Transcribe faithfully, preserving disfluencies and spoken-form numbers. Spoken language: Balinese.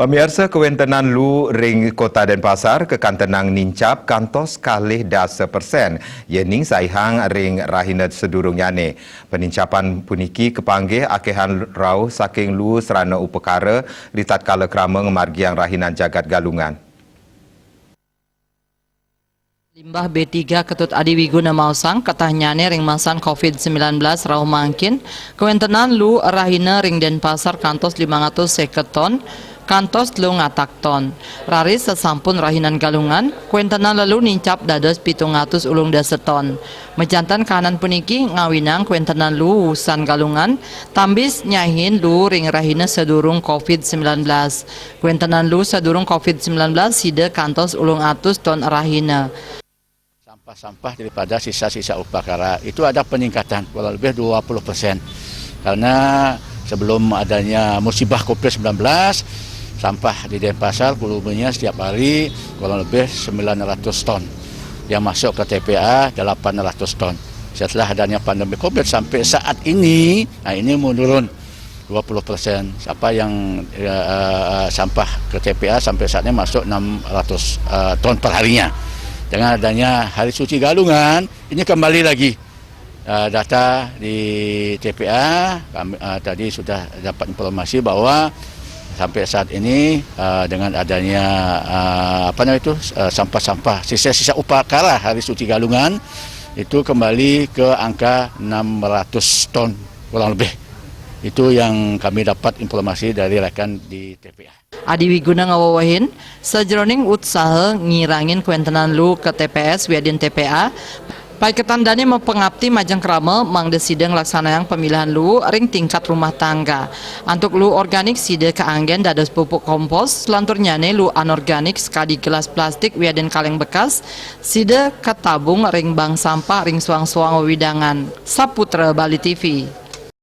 Pamiarsa, kawentenan luu ring Kota Denpasar kakantenang nincap kantos kalih dasa persen, yening saihang ring rahina sadurungnyane. Panincapan puniki kapanggih akehan rauh saking luu sarana upakara ritatkala krama ngamargiang rahinan jagat Galungan. Limbah B tiga Ketut Adi Wiguna maosang, ketahnyane ring masan covid sembilan belas rauh mangkin, kawentenan luu rahina ring Denpasar kantos limang atus seket ton, kantos telung atak ton. Raris sasampun rahinan Galungan, kawentenan leluu nincap dados pitung atus ulung dasa ton. Majanten kahanan puniki ngawinang kawentenan luu wusan Galungan, tambis nyahin luu ring rahina sadurung covid sembilan belas. Kawentenan luu sadurung covid sembilan belas sida kantos ulung atus ton rahina. Sampah-sampah daripada sisa-sisa upakara itu ada peningkatan kurang lebih dua puluh persen. Karena sebelum adanya musibah covid sembilan belas, sampah di Denpasar volumenya setiap hari kurang lebih sembilan ratus ton. Yang masuk ke T P A delapan ratus ton. Setelah adanya pandemi covid sampai saat ini, nah, ini menurun dua puluh persen. Apa yang, eh, eh, sampah ke T P A sampai saat ini masuk enam ratus, eh, ton perharinya. Dengan adanya Hari Suci Galungan, ini kembali lagi, eh, data di T P A. Kami, eh, tadi sudah dapat informasi bahwa sampai saat ini, eh, dengan adanya, eh, apa namanya itu, eh, sampah-sampah, sisa-sisa upakara Hari Suci Galungan itu kembali ke angka enam ratus ton kurang lebih. Itu yang kami dapat informasi dari rakan di T P A. Adi Wiguna ngawewehin, sajeroning utsaha ngirangin kawentenan luu ka T P S wiadin T P A, paiketan dane mapangapti majeng krama mangda sida nglaksanayang pamilihan luu ring tingkat rumah tangga. Antuk luu organik sida kaanggen dados pupuk kompos, lanturnyane luu anorganik sakadi gelas plastik wiadin kaleng bekas, sida katabung ring bank sampah ring soang-soang wewidangan. Saputra Bali T V.